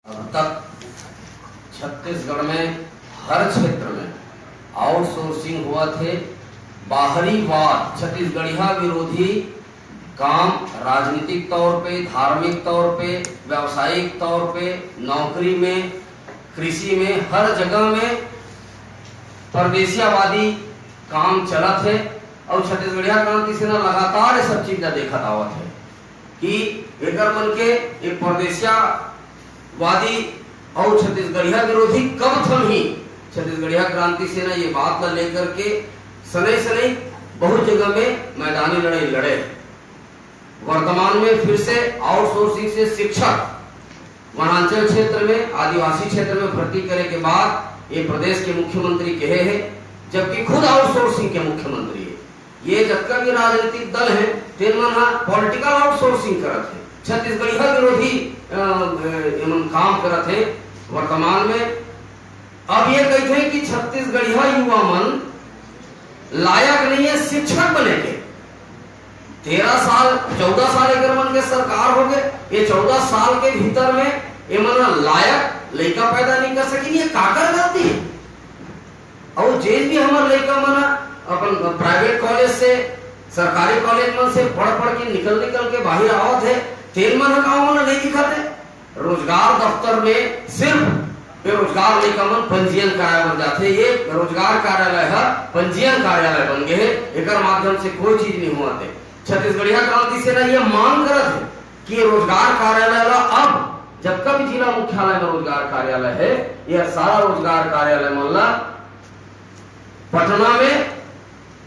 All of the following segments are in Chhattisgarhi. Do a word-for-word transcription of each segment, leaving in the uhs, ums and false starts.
अब तक छत्तीसगढ़ में हर क्षेत्र में आउटसोर्सिंग हुआ थे। बाहरी वाद, छत्तीसगढ़िया विरोधी काम राजनीतिक तौर पे, धार्मिक तौर पे, व्यावसायिक तौर पे, नौकरी में, कृषि में, हर जगह में परदेसियावादी काम चलत हे। और छत्तीसगढ़िया क्रांति सेना लगातार ये सब चीज ला देखत आवत हे कि एकर मन के ये परदेसियावादी और छत्तीसगढ़िया विरोधी कब थमही। छत्तीसगढ़िया क्रांति सेना ये बात ला लेकर के सनई सनई बहुत जगह में मैदानी लड़ाई लड़े। वर्तमान में फिर से आउटसोर्सिंग से शिक्षक वनांचल क्षेत्र में, आदिवासी क्षेत्र में भर्ती करे के बाद ये प्रदेश के मुख्यमंत्री कहे हे, जबकि खुद आउटसोर्सिंग के मुख्यमंत्री हे। ये जतका भी राजनीतिक दल हे, तेन मन ह पॉलिटिकल आउटसोर्सिंग करत हे, छत्तीसगढ़िया विरोधी, अ, अ, एमन काम करत हे वर्तमान में। अब ये कहिथे कि छत्तीसगढ़िया युवा मन लायक नहीं है शिक्षक बने के। तेरह साल, चौदह साल एकर मन के सरकार हो गए। ये चौदह साल के भीतर में एमन ह लायक लइका पैदा नहीं कर सकिन, ये काकर गलती है? और जेन भी हमर लइका मन ह अपन प्राइवेट कॉलेज से, सरकारी कॉलेज मन से पढ़ पढ़ के निकल निकल के बाहर आवत है, तेन मन ह का ओमन नहीं दिखत है? रोजगार दफ्तर में सिर्फ बेरोजगार लइका मन पंजीयन कराए बर जाथे। ये रोजगार कार्यालय ह पंजीयन कार्यालय बन गए हे, एकर माध्यम से कोई चीज नहीं होवत हे। छत्तीसगढ़िया क्रांति सेना ये मांग करत हे कि ये रोजगार कार्यालय ला अब जतका भी जिला मुख्यालय में रोजगार कार्यालय हे, ये सारा रोजगार कार्यालय मन ला पटना में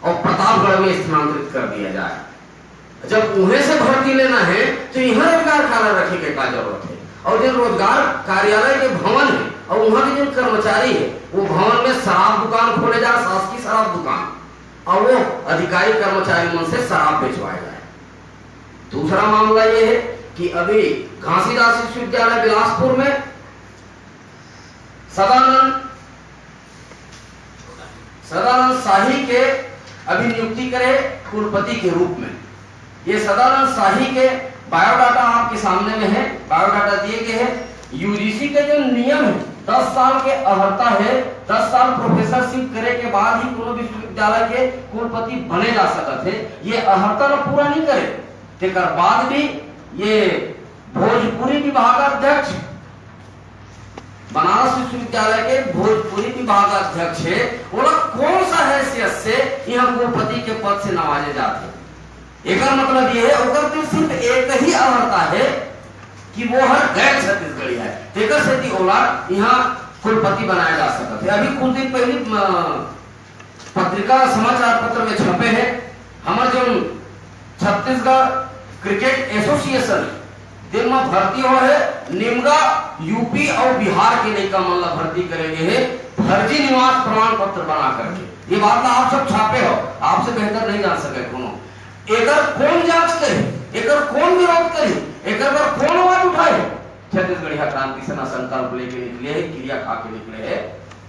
और प्रतापगढ़ में स्थानांतरित कर दिया जाए। जब उहें से भर्ती लेना है तो यहाँ रोजगार कार्यालय रखे के का जरूरत है? और जो रोजगार कार्यालय के भवन है और वहाँ के जो कर्मचारी है, वो भवन में शराब दुकान खोले जाए, शासकीय शराब दुकान, और वो अधिकारी कर्मचारी मन से शराब बेचवाए जाए। दूसरा मामला ये है कि अभी घासीदास विश्वविद्यालय बिलासपुर में सदानंद सदानंद शाही के अभी नियुक्ति करे कुलपति के रूप में। ये सदानंद शाही के बायोडाटा आपके सामने में है, बायोडाटा दिए गए हैं। यूजीसी के जो नियम है, दस साल के अर्हता है, दस साल प्रोफेसरशिप करे के बाद ही कोनो विश्वविद्यालय के कुलपति बने जा सकत है। ये अर्हता ला पूरा नहीं करे, तेकर बाद भी ये भोजपुरी विभाग अध्यक्ष, बनारस विश्वविद्यालय के भोजपुरी विभाग अध्यक्ष है, ओला कौन सा हैसियत से यहाँ कुलपति के पद से नवाजे जाते? एकर मतलब ये है, ओकर तो सिर्फ एक ही अर्हता है कि वो हर गैर छत्तीसगढ़ी है, तेकर सेती ओला यहाँ कुलपति बनाया जा सकत है। अभी कुछ दिन पहले, अ, पत्रिका समाचार पत्र में छपे है, हमर जो छत्तीसगढ़ क्रिकेट एसोसिएशन, तेन म भर्ती हो है निमगा, यूपी और बिहार के लइका मन ला भर्ती करे गए है, फर्जी निवास प्रमाण पत्र बना करके। ये बात ला आप सब छापे हो, आपसे बेहतर नहीं जान सके कोनो। एकर कौन जांच करे, एकर कौन विरोध करे, एकर पर कौन आवाज उठाए? छत्तीसगढ़िया क्रांति सेना संकल्प लेके निकले है, क्रिया खा के निकले है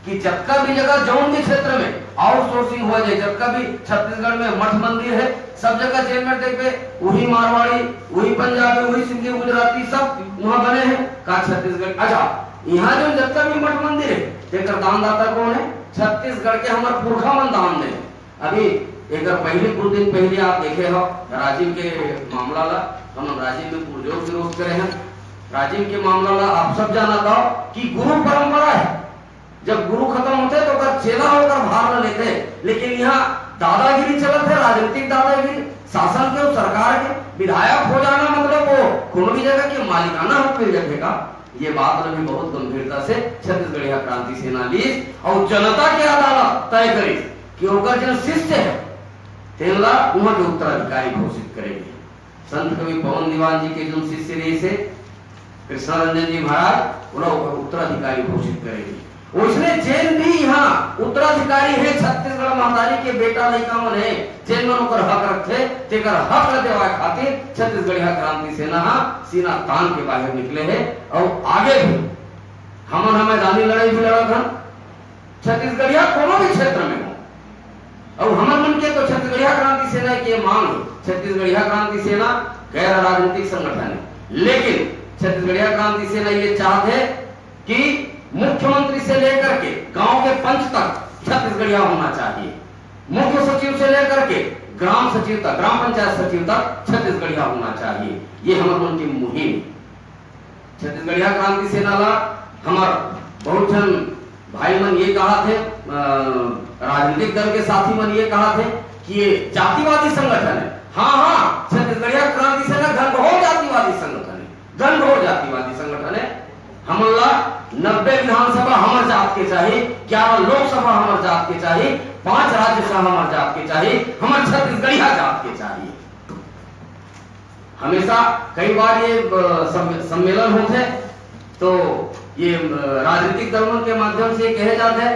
कि जतका भी जगह, जौन भी क्षेत्र में आउटसोर्सिंग हो जाए, जतका भी छत्तीसगढ़ में मठ मंदिर है, सब जगह जेन मेर देखबे, वही मारवाड़ी, वही पंजाबी, वही सिंधी, गुजराती, सब वहाँ बने हैं। का छत्तीसगढ़, अच्छा, यहाँ जो जतका भी मठ मंदिर है, तेकर दानदाता कौन है? छत्तीसगढ़ के हमार पुरखा मन दान दे। अभी एकर पहले, कुछ दिन पहले आप देखे हो राजिम के मामला ला, हम राजिम में पुरजोर विरोध करे हैं। राजिम के मामला ला आप सब जानत हो कि गुरु परंपरा है, जब गुरु खत्म होते तो ओकर चेला ओकर भार ला लेते, लेकिन यहाँ दादागिरी चलत है, राजनीतिक दादागिरी, शासन के और सरकार के। विधायक हो जाना मतलब वो कोनो भी जगह के मालिकाना हक मिल जाएगा। ये बात ला भी बहुत गंभीरता से छत्तीसगढ़िया क्रांति सेना लीस और जनता के अदालत तय करिस कि ओकर जो शिष्य है, तेन ला उहाँ के उत्तराधिकारी घोषित करेंगे। संत कवि पवन दीवान जी के जो शिष्य रहिस हे कृष्णा रंजन जी महाराज, ओला ओकर उत्तराधिकारी घोषित करेंगे। ओइसने जेन भी यहाँ उत्तराधिकारी है, छत्तीसगढ़ महतारी के बेटा लइका मन है, जेन मन ओकर हक रखथे, तेकर हक ला देवाए खातिर छत्तीसगढ़िया क्रांति सेना हा सीना तान के बाहर निकले है और आगे भी हमन हा मैदानी लड़ाई भी लड़त हन। छत्तीसगढ़िया कोनो भी क्षेत्र में हो, और हमर मन के तो छत्तीसगढ़िया क्रांति सेना के मांग है। छत्तीसगढ़िया क्रांति सेना गैर राजनीतिक संगठन है, लेकिन छत्तीसगढ़िया क्रांति सेना ये चाहत हे कि मुख्यमंत्री से लेकर के गांव के पंच तक छत्तीसगढ़िया होना चाहिए, मुख्य सचिव से लेकर के ग्राम सचिव तक, ग्राम पंचायत सचिव तक छत्तीसगढ़िया होना चाहिए। ये हमर मन के मुहिम हे। छत्तीसगढ़िया क्रांति सेना ला हमर बहुत झन भाई मन ये कहत हे, अ, राजनीतिक दल के साथी मन ये कहत हे कि ये जातिवादी संगठन हे। हाँ, हाँ, छत्तीसगढ़िया क्रांति सेना घनघोर जातिवादी संगठन हे, घनघोर जातिवादी संगठन हे। हमन ला नब्बे विधानसभा हमर जात के चाही, ग्यारह लोकसभा हमर जात के चाही, पांच राज्यसभा हमर जात के चाही, हमर छत्तीसगढ़िया जात के चाही। हमेशा कई बार ये, अ, सम-, सम्मेलन होथे, तो ये, अ, राजनीतिक दल मन के माध्यम से कहे जाथे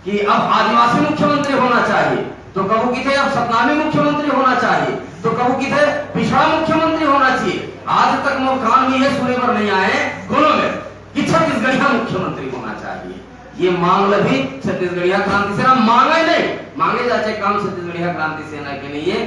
कि अब आदिवासी मुख्यमंत्री होना चाहिए, तो कभू किथे अब सतनामी मुख्यमंत्री होना चाहिए, तो कभू किथे पिछड़ा मुख्यमंत्री होना चाहिए। आज तक मोर कान में ये सुने बर नहीं आए कोनो में कि छत्तीसगढ़िया मुख्यमंत्री होना चाहिए। ये मांग ल भी छत्तीसगढ़िया क्रांति सेना मांगे नहीं, मांगे जाचे काम छत्तीसगढ़िया क्रांति सेना के नहीं हे,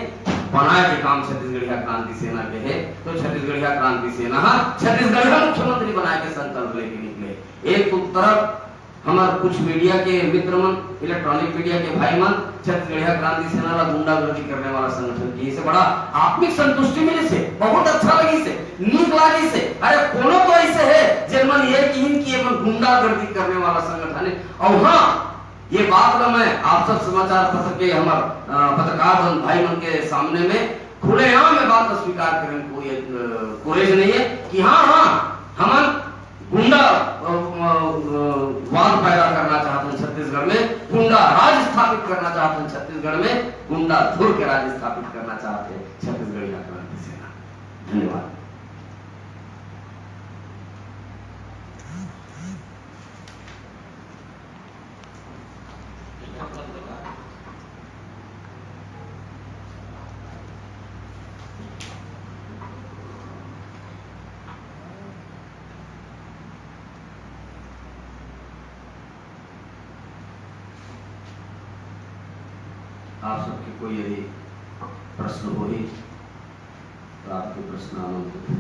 बनाए के काम छत्तीसगढ़िया क्रांति सेना के हे। तो छत्तीसगढ़िया क्रांति सेना हा छत्तीसगढ़िया मुख्यमंत्री बनाए के संकल्प लेके निकले। एक तरफ हमर कुछ मीडिया के मित्र मन, इलेक्ट्रॉनिक मीडिया के भाई मन छत्तीसगढ़िया क्रांति सेना ला गुंडागर्दी करने वाला संगठन किहिसे, बड़ा आत्मिक संतुष्टि मिलिसे, बहुत अच्छा लगिसे, नीक लागिसे। अरे कोनो तो ऐसे हे जेन मन ये किहिन कि ये मन गुंडागर्दी करने वाला संगठन हे। अउ हाँ, ये बात ला मैं आप सब समाचार पत्र के हमर, अ, पत्रकार बन-, भाई मन के सामने में खुलेआम ये बात ला स्वीकार करन कोई, अ, कोरेज नहीं हे कि हाँ, हाँ, हमन गुंडा, अ, अ, अ, वाद पैदा करना चाहत हन छत्तीसगढ़ में, गुंडा राज स्थापित करना चाहत हन छत्तीसगढ़ में, गुंडा धुर के राज स्थापित करना चाहत हे छत्तीसगढ़िया क्रांति सेना। धन्यवाद। आप सबके कोई यदि प्रश्न होही, तो आपके प्रश्न आमंत्रित हे।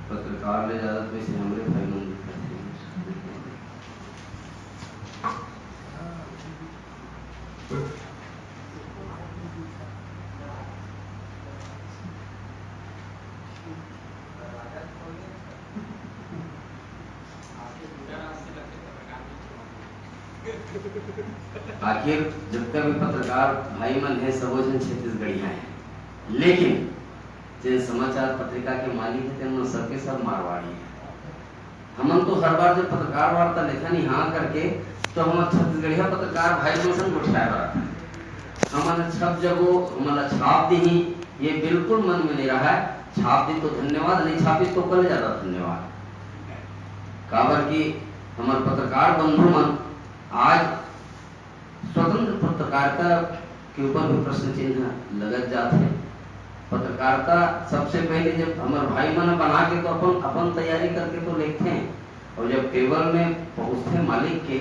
पत्रकार ले ज्यादा तो वैसे हमरे भाई मन दिखत हे। आखिर जतका भी पत्रकार भाई मन हे, सबो झन छत्तीसगढ़िया हे, लेकिन जेन समाचार पत्रिका के मालिक हे, तेन मन सबके सब मारवाड़ी हे। हमन तो हर बार जब पत्रकार वार्ता लेथन यहाँ करके, तो हमर छत्तीसगढ़िया पत्रकार भाई मन सन गोठियाए बर आथन। हमन छप जबो, हमन ला छाप दिही, ये बिल्कुल मन में नहीं रहा है। छाप दी तो धन्यवाद, नहीं छापी तो कल ज्यादा धन्यवाद। काबर कि हमर पत्रकार बंधु मन आज स्वतंत्र पत्रकारिता के ऊपर भी प्रश्न चिन्ह लगत जात हे। पत्रकारिता सबसे पहले जब हमर भाई मन बना के तो अपन, अपन तैयारी करके तो लिखथे, और जब टेबल में पहुंचथे मालिक के,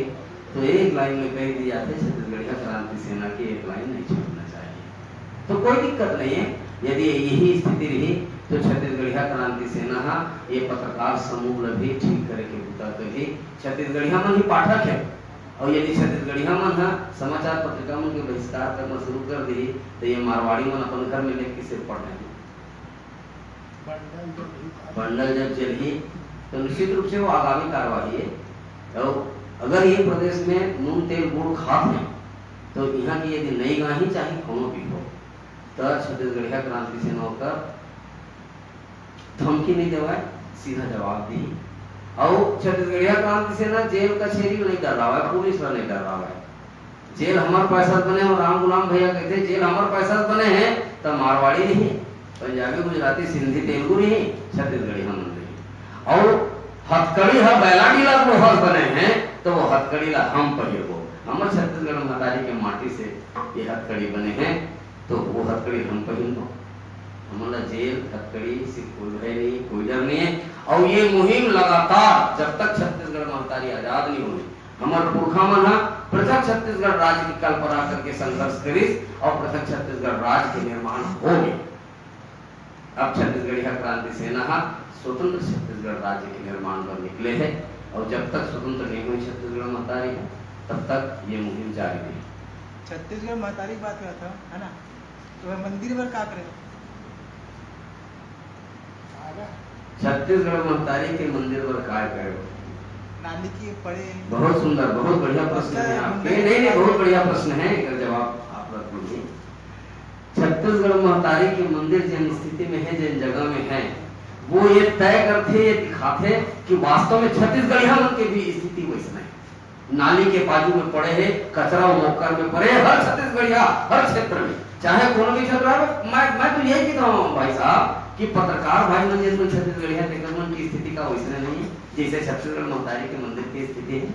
तो एक लाइन में कह दी जाथे, "छत्तीसगढ़िया क्रांति सेना की एक लाइन नहीं छूटना चाहिए।" तो कोई दिक्कत नहीं है, यदि यही स्थिति रही तो छत्तीसगढ़िया क्रांति सेना हा ये पत्रकार समूह ल भी ठीक करे के बुता करही। छत्तीसगढ़िया मन ही पाठक है, और यदि छत्तीसगढ़िया मन ह समाचार पत्रिका मन के बहिष्कार करना शुरू कर देही, तो ये मारवाड़ी मन अपन घर में लेके सिर पड़ जाही। बंडल जब जलही, तो निश्चित रूप से वो आगामी कार्यवाही है। और अगर ये प्रदेश में नून तेल गुड़ खात हैं, तो यहाँ की यदि नई गाही चाहे कोनो भी हो, तो छत्तीसगढ़िया क्रांति सेना ओकर धमकी नहीं देवाय, सीधा जवाब दी। और छत्तीसगढ़िया क्रांति सेना जेल कचेरी नहीं डरावाय, पुलिस ला नहीं डरावाय। जेल हमर पैसा बने हो, राम गुलाम भैया कहते, जेल हमर पैसा बने हैं, तो मारवाड़ी नहीं, पंजाबी, गुजराती, सिंधी, तेलुगु नहीं, छत्तीसगढ़ी हमन नहीं। और हथकड़ी ह बैलाडीला लोहा बने हैं, तो वो हथकड़ी ला हम पहिरबो। हमर छत्तीसगढ़ महतारी के माटी से ये हथकड़ी बने हैं, तो वो हथकड़ी हम पहिरबो। हमन ला जेल, हथकड़ी से कोई भय नहीं, कोई डर नहीं है। और ये मुहिम लगातार, जब तक छत्तीसगढ़ महतारी आजाद नहीं होही, हमर पुरखा मन ह पृथक छत्तीसगढ़ राज्य की कल्पना करके संघर्ष करिस और पृथक छत्तीसगढ़ राज्य के निर्माण हो गया। अब छत्तीसगढ़िया क्रांति सेना हा स्वतंत्र छत्तीसगढ़ राज्य के निर्माण पर निकले है और जब तक स्वतंत्र नहीं हुई छत्तीसगढ़ महतारी, तब तक ये मुहिम जारी रही। छत्तीसगढ़ महतारी की बात करत हव, है ना? तो वह मंदिर बर का करे? छत्तीसगढ़ महतारी के मंदिर बर काय करे? नाली के पड़े। बहुत सुंदर, बहुत बढ़िया प्रश्न है आपके। नहीं, नहीं, बहुत बढ़िया प्रश्न है, एकर जवाब आप लोग दीजिए। छत्तीसगढ़ महतारी के मंदिर जिन स्थिति में है, जिन जगह में है, वो ये तय करथे, ये दिखाथे कि वास्तव में छत्तीसगढ़िया मन के भी स्थिति वैसने है। नाली के बाजू में पड़े है, कचरा मोकर में पड़े है, हर छत्तीसगढ़िया, हर क्षेत्र में, चाहे कोनो भी क्षेत्र है। मैं, मैं तो यही कहता हूँ भाई साहब कि पत्रकार भाई मन जिन मन छत्तीसगढ़िया, तेकर मन की स्थिति का वैसने नहीं है, जैसे छत्तीसगढ़ महतारी के मंदिर की स्थिति है।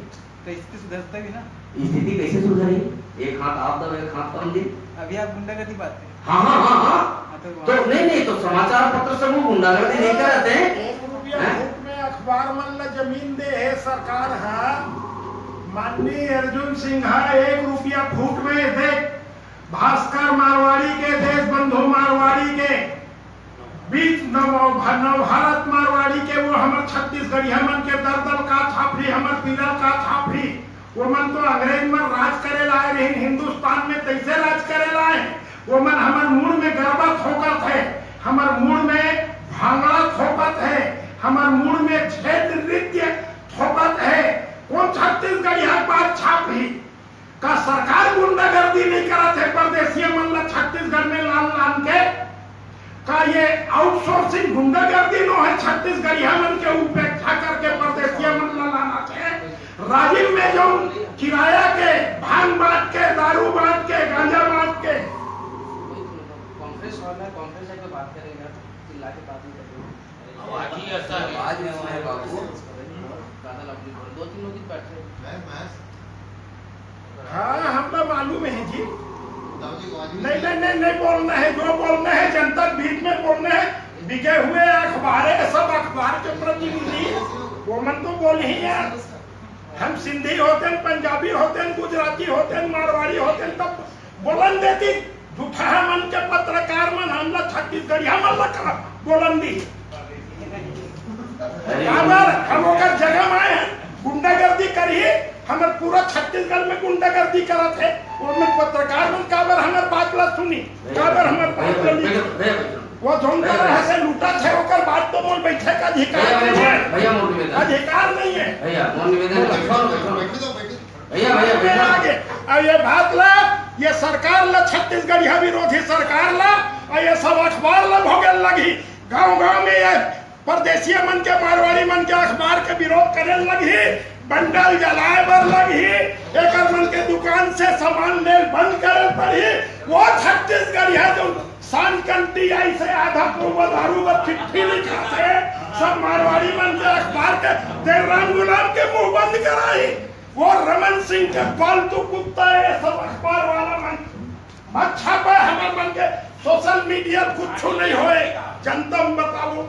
तो स्थिति सुधरता भी ना। स्थिति कैसे सुधरी? एक हाथ आप दो, एक हाथ हम दे। अभी आप गुंडागर्दी बात करें। हाँ, हाँ, हाँ, हाँ। हाँ, तो तो वहाँ नहीं, नहीं, तो समाचार पत्र से वो गुंडागर्दी नहीं करत हैं। एक रुपया हैं? फुट में अखबार मन ला जमीन दे हे सरकार हा। माननीय अर्जुन सिंघा एक रुपया फुट में दे। भास्कर मारवाड़ी के, देशबंधु मारवाड़ी के, बीच नव-, नवभारत मारवाड़ी के, वो हमर छत्तीसगढ़िया मन के दर्द ल का छापही, हमर पीड़ा ल का छापही। वो मन तो अंग्रेज मन राज करे लाए रहिन हिंदुस्तान में, तैसे राज करे लाए। वो मन हमर मूड़ में गरबा थोकत है, हमर मूड़ में भांगड़ा थोपत है, हमर मूड़ में छेद नृत्य थोपत है। कौन छत्तीसगढ़िया के बात छापही? का सरकार गुंडागर्दी नहीं करत है परदेसिया मन ला छत्तीसगढ़ में लान लान के? का ये आउटसोर्सिंग गुंडागर्दी नो है? छत्तीसगढ़िया मन के उपेक्षा करके परदेसिया मन ला लाना है। राजिम में जो किराया के, भांग बांट के, दारू बांट के, गांजा बांट के। कॉन्फ्रेंस हॉल में कॉन्फ्रेंस है, कोई बात करेगा, चिल्ला के बात नहीं करेगा। आवाज ही ऐसा है। आवाज में सुनाई बाबू। ज्यादा लंबी बोल, दो तीन लोग ही बैठे हैं। मैं, मैं हाँ, हमला मालूम है जी। नहीं, नहीं, नहीं, नहीं बोलना है, जो बोलना है जनता के बीच में बोलना है। बिके हुए अखबार है, सब अखबार के प्रतिनिधि, वो मन तो बोल ही यार। हम सिंधी होते हैं, पंजाबी होते हैं, गुजराती होते हैं, मारवाड़ी होते हैं, तब बोलन देती। झूठा मन के पत्रकार मन हमला छत्तीसगढ़िया मन ला का बोलन दी। अरे काबर हम ओकर जगह में आए हैं, गुंडागर्दी करही, हमर पूरा छत्तीसगढ़ में गुंडागर्दी करत है, ओमे पत्रकार मन काबर हमर बात ला सुनी, काबर हमर बात ला ली? वो जोन तरह से लूटा है, ओकर बात तो मोर बैठे का अधिकार नहीं है। भैया, मोर निवेदन। अधिकार नहीं है। भैया, मोर निवेदन है, बैठो, बैठो। भैया, भैया, भैया। आगे, अब ये बात ला, ये सरकार ला, छत्तीसगढ़िया विरोधी सरकार ला, और ये सब अखबार ला भोगे लगी। गांव गांव में ये परदेसिया मन के, मारवाड़ी मन के अखबार के विरोध करे लगही, बंडल जलाए बर लगही, एकर मन के दुकान से सामान ले बंद करे पड़ही। वो छत्तीसगढ़िया जो शान कंटी आई से आधा पौवा दारू बर चिट्ठी लिखा थे, सब मारवाड़ी मन के अखबार के तेल राम गुलाम के मुंह बंद कराई। वो रमन सिंह के पालतू कुत्ता है, सब अखबार वाला मन मत छापे, हमर मन के सोशल मीडिया कुछ नहीं होए, जनता में बताओ।